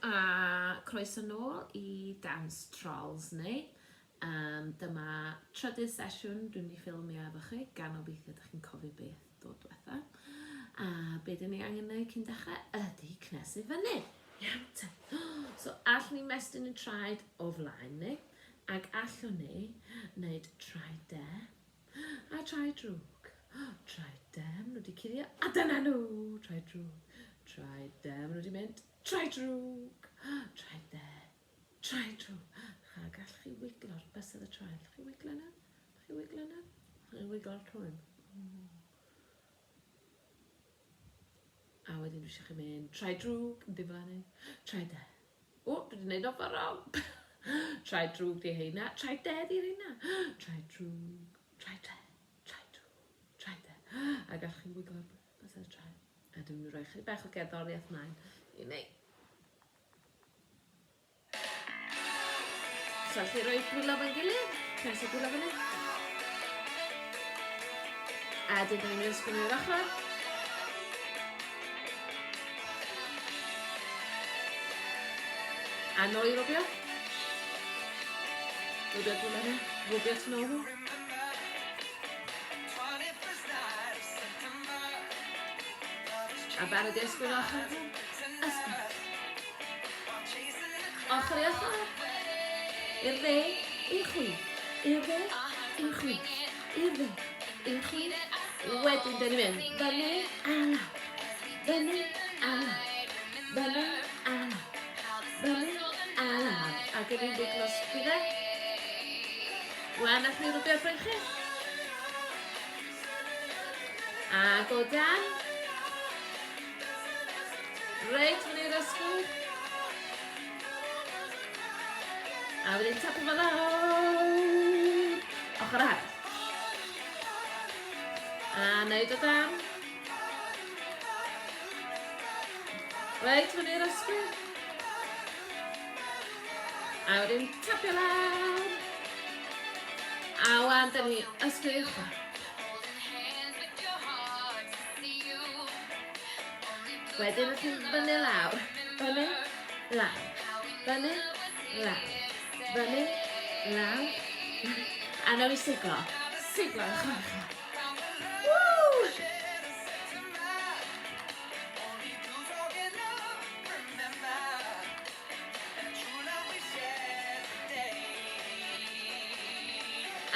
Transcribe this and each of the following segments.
a croeso nôl i Dance Trolls ni. Um, dyma trydydd sesiwn dwi'n mynd i ffilmio efo chi, gan obeithio ydych chi'n cofio beth dod diwetha. A be dyn ni angen wneud cyn dechrau ydy cnesu fyny. Iawn te. So, allwn ni mestyn y traed o flaen ni, ac allwn ni wneud traed de, A traed drwg. Traed de, maen nhw wedi cuddio. A dyna nhw! Traed drwg. Traed de, maen nhw wedi mynd. Traed drwg. Traed de. Traed drwg. A gall chi wiglo'r bysedd y traed. Chi wiglo nhw? Chi wiglo nhw? Chi wiglo'r trwyn? A wedyn dwi eisiau chi mynd traed drwg yn diflannu. Traed de. O, dwi wedi gwneud o'n ffordd wrong. Traed drwg di heina. Traed de di heina. Traed drwg. Traed de. Traed drwg. Traed de. A gallwch chi wiglo'r bysedd traed. A dwi'n mynd i roi chydig bach o gerddoriaeth mlaen i ni. So, allai roi dwylo fo'n gilydd? Pres y dwylo fyny. A dyn ni'n mynd i ysgrifennu i'r ochr. A nôl i rwbio. Rwbio dwylo nhw. Rwbio tu nôl nhw. A barod i ysgwyd ochr nhw. Ysgwyd. Ochr i ochr. I'r dde, i'r chwith. I'r dde, i'r chwith. I'r dde, i'r chwith. Wedyn, dyn ni'n mynd fyny a lawr. Fyny a lawr. Fyny a lawr. Fyny a lawr. Ac yn un wiglo sgwydde. Wan, allwn ni rwbio'r breichiau. Ac o dan. Reit fyny i'r ysgwydd. A wedyn tapio fo lawr. Ochr arall. A neud o dan. Reit fyny i'r ysgwydd. A wedyn tapio lawr. A wan, da ni ysgwydd uwch. Wedyn rydych chi'n fyny lawr, fyny, lawr, fyny, lawr, fyny, lawr. A nawn ni siglo, siglo yn chwarae. Woo!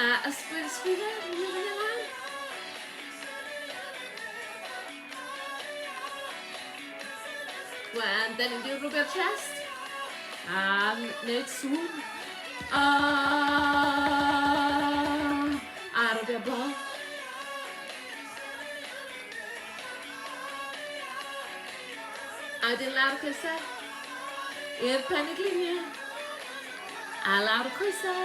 A ysgwydd ysgwydde, mynd i fyny lan. Wan, da ni'n mynd i rwbio'r chest. A wneud sŵn. A, a rwbio bol. A wedyn lawr y coesau. I'r pen y gliniau. A lawr y coesau.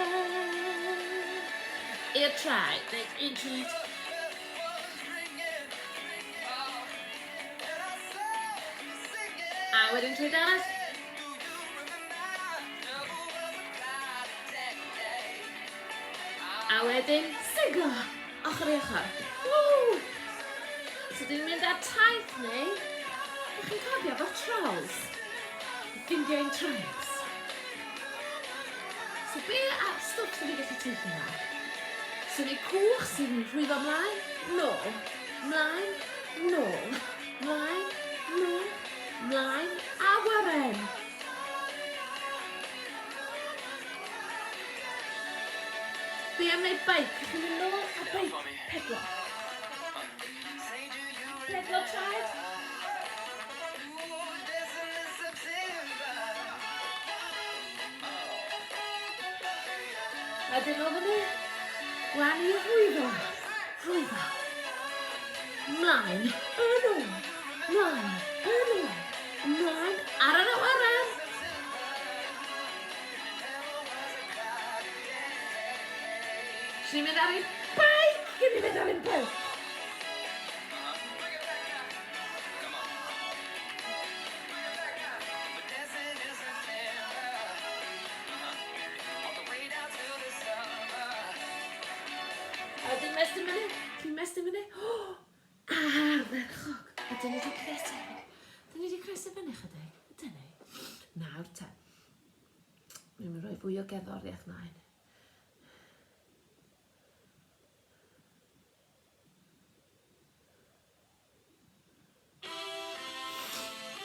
I'r traed. Reit, un traed. A wedyn traed arall. A wedyn siglo. Ochr i ochr. Woo! So dyn ni'n mynd ar taith neu? Ydych chi'n cofio efo'r trolls? Ffindio ein tribes. So be a stwff sy'n ni gallu teithio ar? So ni cwch sy'n rhwyfo mlaen, nôl, mlaen, nôl, mlaen, nôl, mlaen, awyren. Be am wneud beic? Chi'n mynd nôl a beic, pedlo. Pedlo traed. A dyn nôl fyny. Wan i rhwyfo. Rhwyfo. Mlaen, yn ôl. Mlaen, yn ôl. Mlaen, ar yr awyren. Swn i'n mynd ar ein beic! Gyn i fynd ar ein beic! A wedyn mestyn fyny, ti'n mestyn fyny. Oh, ardderchog! A dyn ni wedi cnesu. Dyn ni wedi cnesu fyny chydig. Dyn ni. Nawr te. Mi'n mynd rhoi fwy o gerddoriaeth mlaen.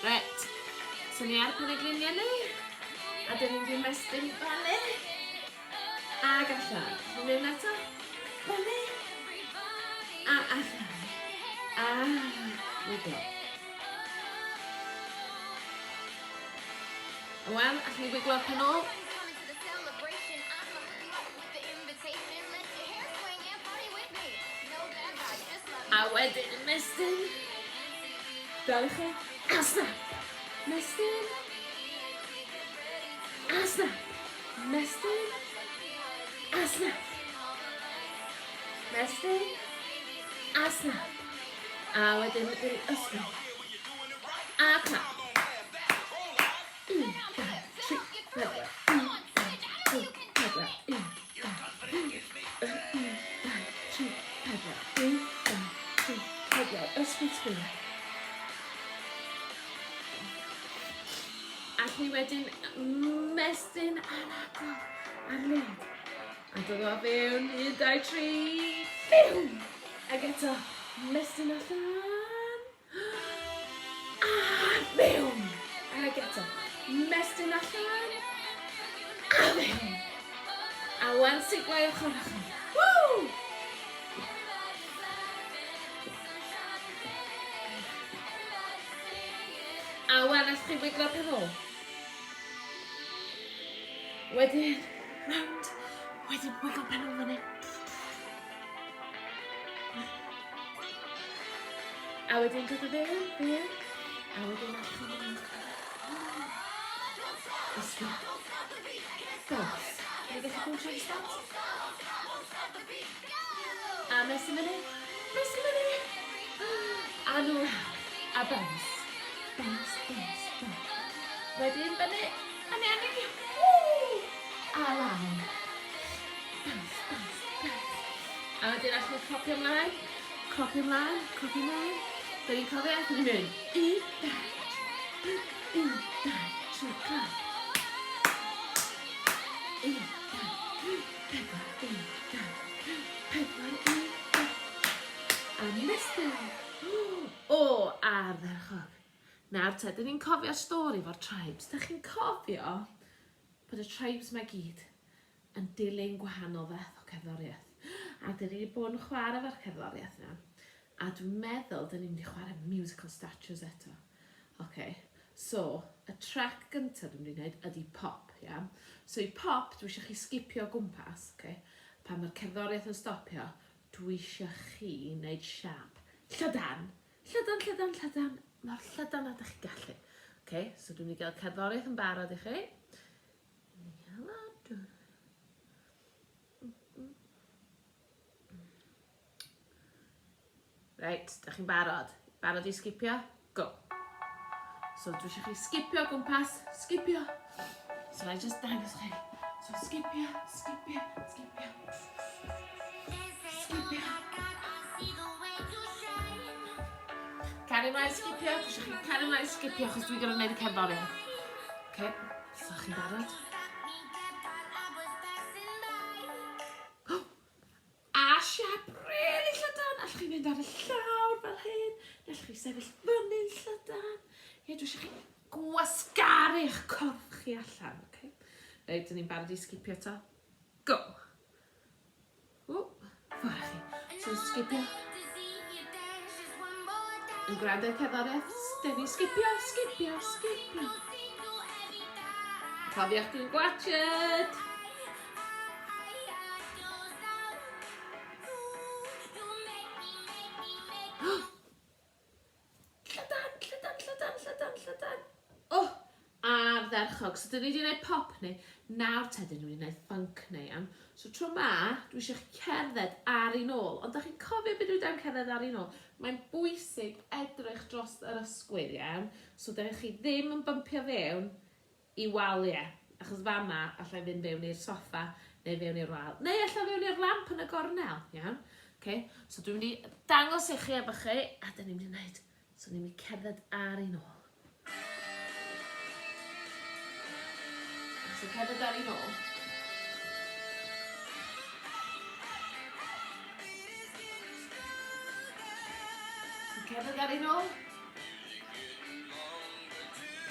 Reit, so ni ar penegliniau ni, a dyn ni'n mynd mestyn fyny, ag allan. Ni'n mynd eto, fyny, a allan, a wiglo. Wan, allwn ni wiglo pen ôl. A wedyn ymestyn. Dal i chi. A snap. Mestyn. A snap. Mestyn. A snap. Mestyn. A snap. A wedyn ysgol. A clap. 1, 2, 3, 4, 1, 2, 3, 4, 1, 2, 3, 1, 2, 3, 4, 1, 2, 3, 4, ysbryd sgwylio. Ac ni wedyn mestyn anadl ar led. A dod o fewn, 1, 2, 3, fewn! Ac eto, mestyn allan. A fewn! Ac eto, mestyn allan. A fewn! A wan siglau ochr ochr. Woo! A wan allwch chi wiglo pen ôl. Wedyn, round. Wedyn, wiglo pen ôl fyny. A wedyn dod o fewn, fewn. A wedyn allan o'n Ysgol. Dos. Ni'n gallu pwysio i start. A mes i fyny. Mes i fyny. A nhw lawr. A bounce. Bounce, bounce, bounce. Wedyn fyny. A ni, a ni. Woo! A lawr. Bounce, bounce, bounce. A wedyn allwn ni clopio ymlaen. Clopio ymlaen, clopio ymlaen. Da ni'n cofio, da ni'n mynd. 1, 2, 3, 1, 2, 3, clap. 1, 2, 3, 4, 1, 2, 3, 4, 1, 2. A nesaf. O, ardderchog. Nawr te, dyn ni'n cofio'r stori fo'r tribes. Da chi'n cofio bod y tribes mae gyd yn dilyn gwahanol fath o cerddoriaeth. A dyn ni wedi bod yn chwarae efo'r cerddoriaeth yna. A dwi'n meddwl dyn ni'n mynd i chwarae musical statues eto. Ok, so y track gyntaf dwi'n mynd i wneud ydy pop, ia. So i pop, dwi eisiau chi sgipio o gwmpas, ok. Pan mae'r cerddoriaeth yn stopio, dwi eisiau chi wneud siap llydan, llydan, llydan, llydan, mor llydan a ydych chi'n gallu. Ok, so dwi'n mynd i gael cerddoriaeth yn barod i chi. Reit, da chi'n barod? Barod i sgipio? Go! So dwi eisiau chi sgipio o gwmpas, sgipio. So na i just dangos chi. So sgipio, sgipio, sgipio. Sgipio. Cario ymlaen sgipio, dwi eisiau chi cario ymlaen sgipio achos dwi'n gorfod gwneud y cerddoriaeth. Okay. So chi'n barod? A siap rili llydan. Allwch chi fynd ar y llawr fel hyn. Neu allwch chi sefyll fyny'n llydan. Ie, dwi eisiau chi gwasgaru eich corff chi allan. Okay? Reit, dyn ni'n barod i sgipio eto. Go! Ww, ffwrdd chi. So, sgipio. Yn gwrando i'r cerddoriaeth, steady, sgipio, sgipio, sgipio. Cofiwch dwi'n gwatchad! Llydan, llydan, llydan, llydan, llydan. Oh, ardderchog. So, dyn ni wedi gwneud pop ni. Nawr te, dyn ni wedi gwneud funk ni, iawn. So, tro ma, dwi eisiau chi cerdded ar un ôl. Ond da chi'n cofio beth dwi'n cerdded ar un ôl? Mae'n bwysig edrych dros yr ysgwydd, iawn. So, da chi ddim yn bympio fewn i waliau, achos fama allai fynd fewn i'r soffa neu fewn i'r wal, neu allai fewn i'r lamp yn y gornel, iawn? Okay? So dwi'n mynd i dangos i chi efo chi, a dyn ni'n mynd i wneud, so ni'n mynd i cerdded ar ein ôl. So cerdded ar i nôl. So cerdded ar i nôl.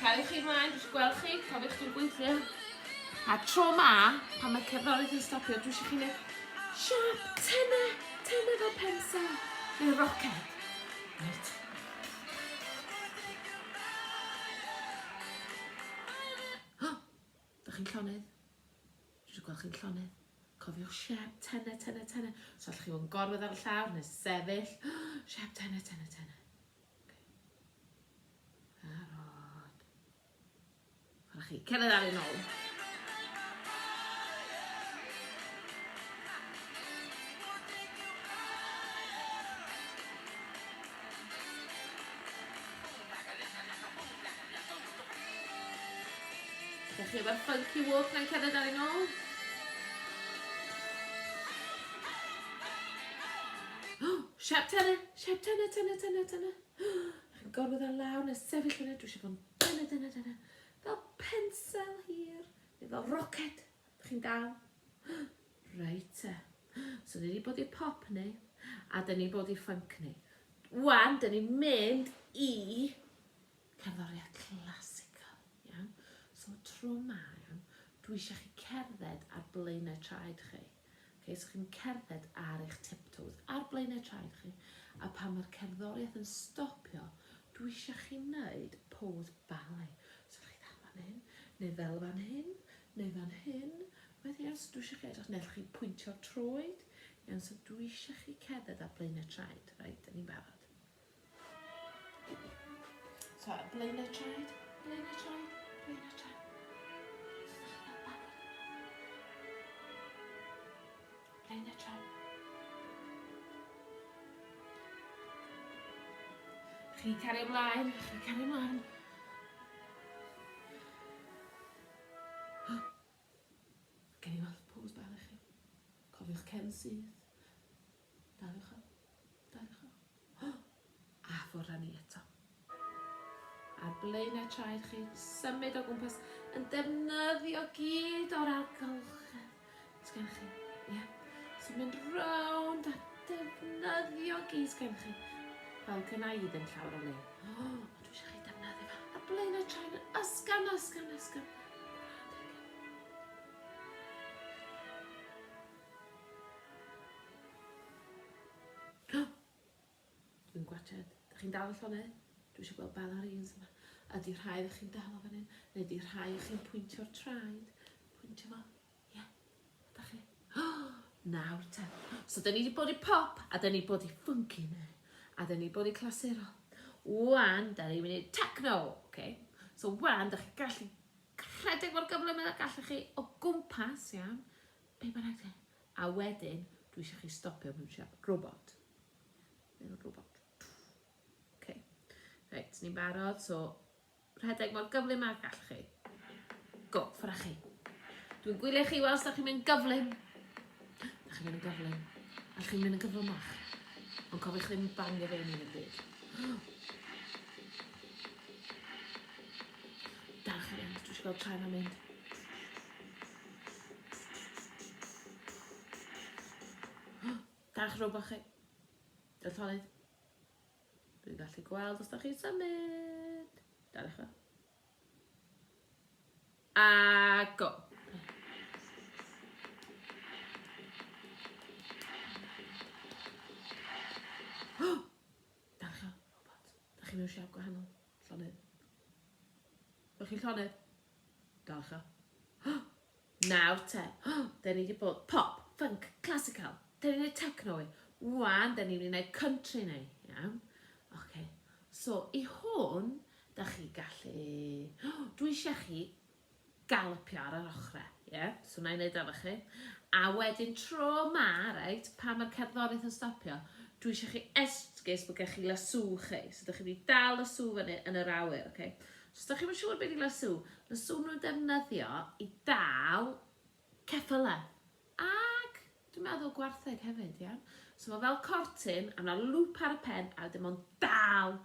Cario chi ymlaen, dwi eisiau gweld chi, cofiwch chi'n gweithio. A tro ma, pan mae cerddoriaeth yn stopio, dwi eisiau chi wneud siap tena, tena fel pensel, neu roced. Right. Oh, da chi'n llonydd? Dwi eisiau gweld chi'n llonydd. Cofiwch siap tena, tena, tena. So allwch chi fod yn gorwedd ar y llawr neu sefyll. Siap tena, tena, tena. Barod. Chwarae chi. Cerdded ar un ôl. Ydych chi efo'r funky walk na'n cerdded ar un ôl? Siap tena, siap tena, tena, tena, tena. Chi'n gorwedd ar lawr neu sefyll yna, dwi eisiau bod yn tena, tena, tena. Fel pensel hir, neu fel roced. Ydych chi'n dal? Reit te. So ni wedi bod i'r pop ni, a dyn ni bod i'r funk ni. Wan, dyn ni'n mynd i cerddoriaeth clasical, iawn? So tro ma, iawn, dwi eisiau chi cerdded ar blaenau traed chi. Okay, so chi'n cerdded ar eich tiptoes, ar blaenau traed chi, a pan mae'r cerddoriaeth yn stopio, dwi eisiau chi wneud pose ballet. So chi ddal fan hyn, neu fel fan hyn, neu fan hyn. Wedi iawn, so dwi eisiau chi edrych, neu chi pwyntio'r troed. Iawn, so dwi eisiau chi cerdded ar blaenau traed. Reit, dyn ni'n barod. So, blaenau traed, blaenau traed, blaenau traed. So, ddech chi'n fel barod. Blaenau traed. Chi'n cario ymlaen, chi'n cario ymlaen. Gen i weld pose bach i chi. Cofiwch cefn syth. Daliwch o. Daliwch o. A ffwrdd â ni eto. Ar blaenau traed chi, symud o gwmpas, yn defnyddio gyd o'r algylchedd sgen chi. Ie. Yeah. So mynd rownd a defnyddio gyd sgen chi. Fel cynau ddim llawer o le. Oh, ond dwi eisiau chi defnyddio fe. Ar blaenau traed yn ysgafn, ysgafn, ysgafn. Dwi'n gwachod. Dych chi'n dal y llonydd? Dwi eisiau gweld ballerines yma. Ydy rhai ydych chi'n dal o fan hyn? Neu ydy rhai ydych chi'n pwyntio'r traed? Pwyntio fo? Ie. Yeah. Ydych chi? Nawr te. So, dyn ni wedi bod i pop, a dyn ni bod i funky ne. A dyn ni bod i clasurol. Wan, dyn ni'n mynd i techno. Okay. So, wan, dych chi'n gallu rhedeg mor gyflym ag gallech chi o gwmpas, iawn? Be bynnag te. A wedyn, dwi eisiau chi stopio mewn siap robot. Mewn robot. Okay. Reit, ni'n barod, so rhedeg mor gyflym ag gallwch chi. Go, ffwrdd chi. Dwi'n gwylio chi weld os da chi'n mynd gyflym. Da chi'n mynd yn gyflym. A chi'n mynd yn gyflymach. Ond cofiwch ddim bangio fewn i'n y byd. Dal chi fynd, dwi eisiau gweld traen am mynd. Dach robot chi. Dy'r llonydd. Dwi'n gallu gweld os da chi'n symud. Daliwch o. A go. Daliwch o, robot. Da chi mewn siap gwahanol. Llonydd. Da chi'n llonydd? Daliwch o. Nawr te, da ni wedi bod pop, funk, classical, da ni'n gwneud techno i. Wan, da ni'n mynd i wneud country neu, iawn? Okay. So, i hwn, da chi gallu... Dwi eisiau chi galopio ar yr ochrau, ie? Yeah? So, na i wneud efo chi. A wedyn tro ma, reit, pan mae'r cerddoriaeth yn stopio, dwi eisiau chi esgus bod gennych chi lasw chi. So, da chi wedi dal y sw fyny yn yr awyr, okay? Os da chi'm yn siŵr be di lasw, lasw nhw'n defnyddio i dal ceffylau. Ac dwi'n meddwl gwartheg hefyd, iawn? So mae fel cortyn, a mae lŵp ar y pen, a wedyn mae'n dal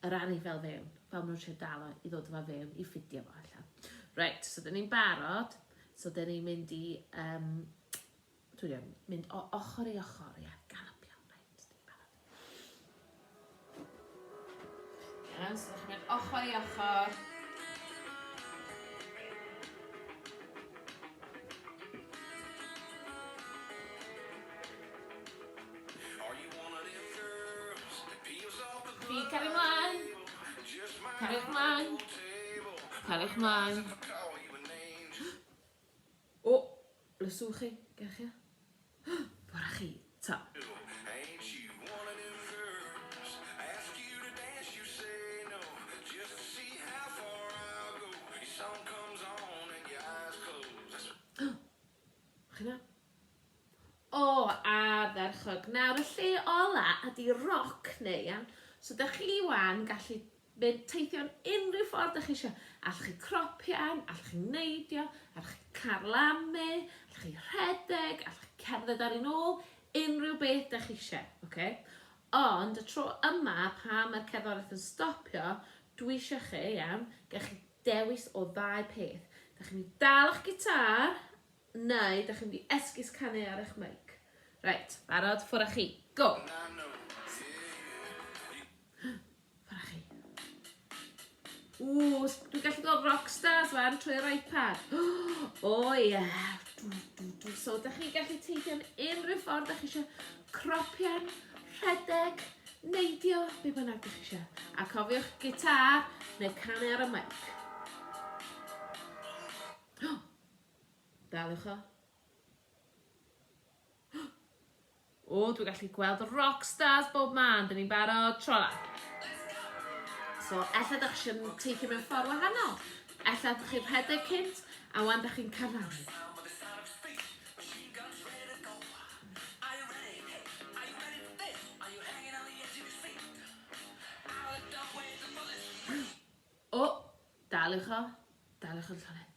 yr anifail fewn, fel maen nhw'n trio dal o i ddod efo fewn, i ffidio fo allan. Reit, so dyn ni'n barod. So dyn ni'n mynd i, um, dwi'n mynd o ochr i ochr, ia, galopio. Reit, dyn ni'n barod. Iawn, so chi'n mynd ochr i ochr. Chi cario mlaen. Cariwch mlaen. Cariwch mlaen. O, lyswch chi, gewch chi. Bora chi, ta. Chi na? O, ardderchog. Nawr, y lle ola ydy roc neu, iawn? So, da chi wan gallu mynd teithio'n unrhyw ffordd da chi eisiau. Allwch chi cropian, allwch chi neidio, allwch chi carlamu, allwch chi rhedeg, allwch chi cerdded ar un ôl, unrhyw beth da chi eisiau, oce? Ond y tro yma, pan mae'r cerddoriaeth yn stopio, dwi eisiau chi, iawn, gewch chi dewis o ddau peth. Da chi'n mynd i dal eich gitar, neu da chi'n mynd i esgus canu ar eich meic. Reit, barod, ffwr â chi, go! Ffwr â chi. Ww, dwi'n gallu gweld rockstars fan trwy'r iPad. O oh, ie. Yeah. So, da chi'n gallu teithio'n unrhyw ffordd da chi eisiau. Cropian, rhedeg, neidio, be bynnag da chi eisiau. A cofiwch gitar neu canu ar y mic. Daliwch o. O, dwi'n gallu gweld rockstars bob man. Dyn ni'n barod, tro la. So, ella dych chi'n teithio mewn ffordd wahanol. Ella dych chi'n rhedeg cynt, a wan dych chi'n carlamu. O, daliwch o. Daliwch o'n llonydd.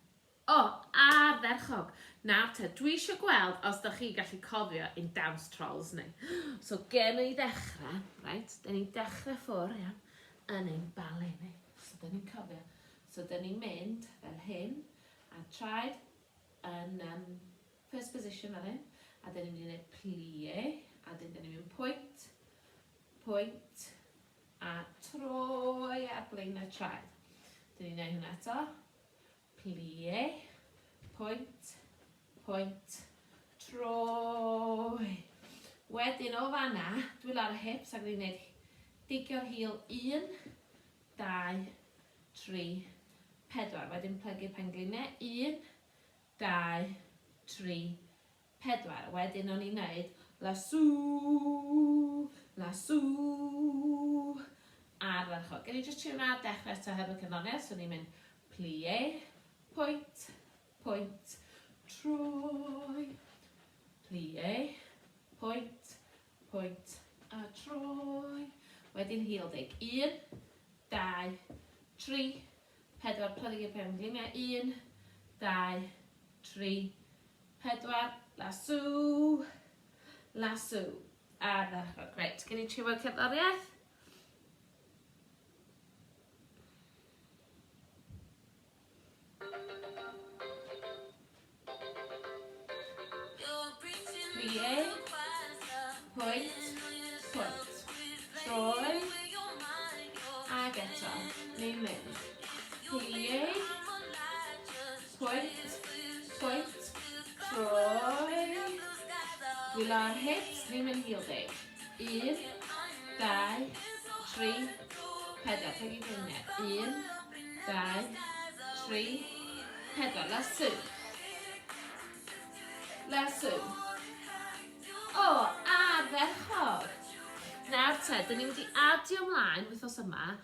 O, ardderchog! Nawr te, dwi eisiau gweld os da chi gallu cofio ein dawns trolls ni. So, gen i ddechrau, reit, dyn ni'n dechrau ffwr, iawn, yn ein ballet ni. So, dyn ni'n cofio. So, dyn ni'n mynd fel hyn, a traed yn um, first position fel hyn, a dyn ni'n mynd i wneud plie, a dyn ni'n mynd pwynt, pwynt, a troi ar blaenau traed. Dyn ni'n gwneud hwnna eto. Plie, pwynt, pwynt, troi. Wedyn o fanna, dwi lawr y hips ac ni'n gwneud digio'r heel 1, 2, 3, 4. Wedyn plygu'r pengliniau 1, 2, 3, 4. Wedyn o'n i'n neud lasso, lasso, ardderchog. Gen i jyst trio hwnna dechrau eto heb y cerddoriaeth, so ni'n mynd plie, pwynt, pwynt, troi, plie, pwynt, pwynt, a troi. Wedyn heel dig. 1, 2, 3, 4, plygu i'r pengliniau. 1, 2, 3, 4, lasso, lasso. Ardderchog. Reit, gen i trio cerddoriaeth. Plie, pwynt, pwynt. Troi, ag eto, ni'n mynd. Plie, pwynt, pwynt, troi. Dwylo ar hips, ni'n mynd heel dig. 1, 2, 3, 4. Pegi gwyniau. 1, 2, 3, 4. Lasso. Lasso. O, ardderchog! Nawr te, dyn ni wedi adio ymlaen wythnos yma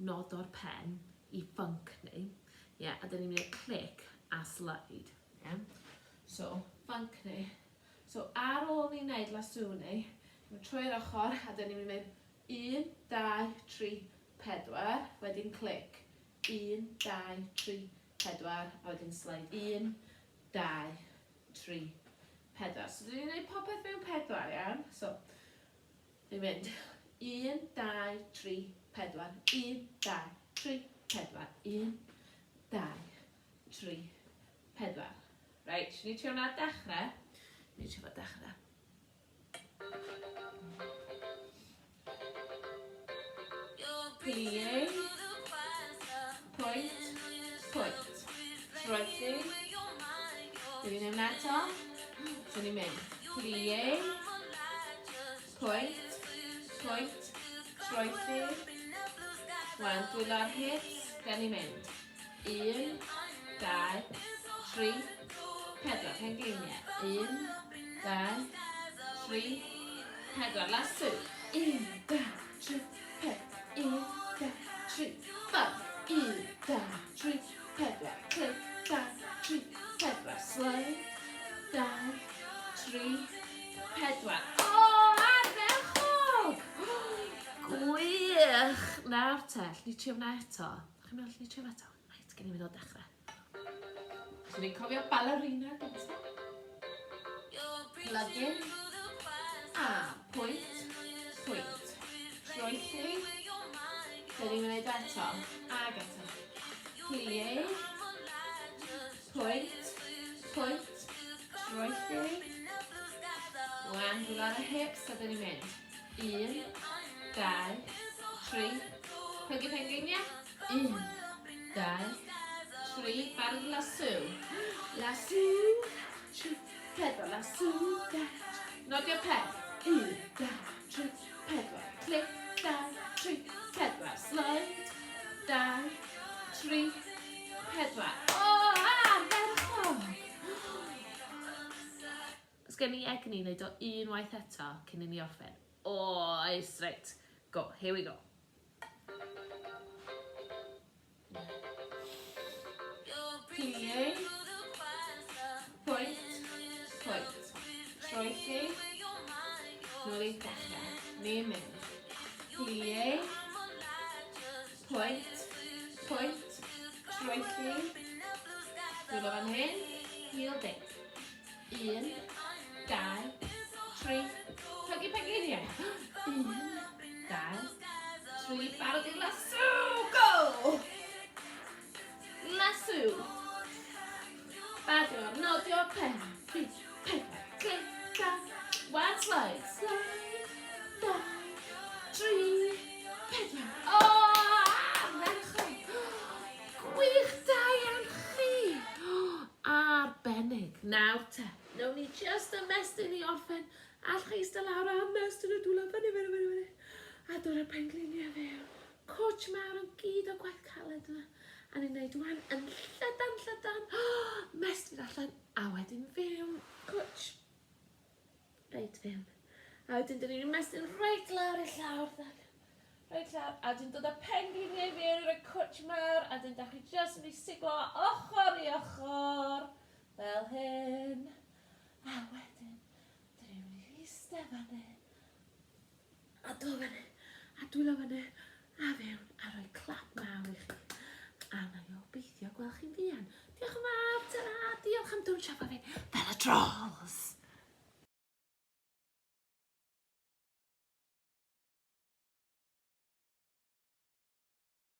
nod o'r pen i funk ni. Ie, yeah, a dyn ni'n mynd i clic a slide. Yeah. So, funk ni. So, ar ôl ni wneud lasso ni, ni'n troi'r ochr a dyn ni'n mynd 1, 2, 3, 4, wedyn clic. 1, 2, 3, 4, a wedyn slide 1, 2, 3, 4. So, dyn ni'n gwneud popeth mewn pedwar, iawn? So, ni'n mynd 1, 2, 3, 4, 1, 2, 3, 4, 1, 2, 3, 4. Reit, ni trio hwnna dechrau. Ni trio fo dechrau. Plie, pwynt, pwynt. Troelli. Dwi'n ni'n mynd eto. So ni'n mynd. Plie, pwynt, pwynt, troelli. Wan, dwylo ar hips, gen ni'n mynd. 1, 2, 3, 4. Pengliniau. 1, 2, 3, 4. Last two. 1, 2, 3, 4. 1, 2, 3, 4. 1, 2, 3, 4. Clic, 2, 3, 4. Slide. 2, 3, 4. O, ardderchog! Gwych! Nawr te, ni trio hwnna eto. Chi'n meddwl ni trio eto? Reit, gen i fynd o dechrau. So ni'n cofio ballerina gyntaf. Plug-in. A pwynt, pwynt. Troelli. Dyn ni'n mynd eto. Ag eto. Plie. Pwynt, pwynt. Troelli. Wan, dwi'n ar y hips a dyn ni'n mynd. Un, dau, tri. Plygu pengliniau. Un, dau, tri, barod lasu. Lasu, tri, pedwar, lasu, dau, Nodio pen. Un, dau, tri, pedwar. Clic, dau, tri, pedwar. Slide, dau, tri, pedwar. O, ardderchog! Os gen i egni i wneud o unwaith eto cyn i ni orffen. Oes, reit. Go, here we go. Plie. Pwynt. Pwynt. Troelli. Nôl i ddechrau. Ni'n mynd. Plie. Pwynt. Pwynt. Troelli. Dwylo fan hyn. Heel dip. Un, dau, tri. Plygu pengliniau. Un, dau, tri. Barod i lasso. Go! Lasso. Badio, nodio, pen, tri, pedwar, clic, da. One slide, slide, dau, tri, pedwar. O, ardderchog. Gwych, da iawn chi. Arbennig. Nawr te, nawn ni jyst ymestyn i orffen. All chi eistedd lawr a ymestyn y dwylo fyny, fyny, fyny, fyny. A dod â'r pengliniau fewn. Cwtsh mawr yn gyd o gwaith caled yna. A ni'n neud wan yn llydan, llydan. Mestyn allan a wedyn fewn. Cwtsh. Reit fewn. A wedyn dyn ni'n ymestyn reit lawr i'r llawr. Reit lawr. A wedyn dod â pengliniau i fewn i'r cwtsh mawr. A wedyn da chi jyst yn ei siglo ochr i ochr. Fel hyn. A wedyn, dyn ni'n mynd i eistedd fan hyn. A do fyny, a dwylo fyny, a fewn, a rhoi clap mawr i chi. A na i obeithio gweld chi'n fuan. Diolch yn fawr, ta-ra, diolch am dawnsio efo fi, fel y troll.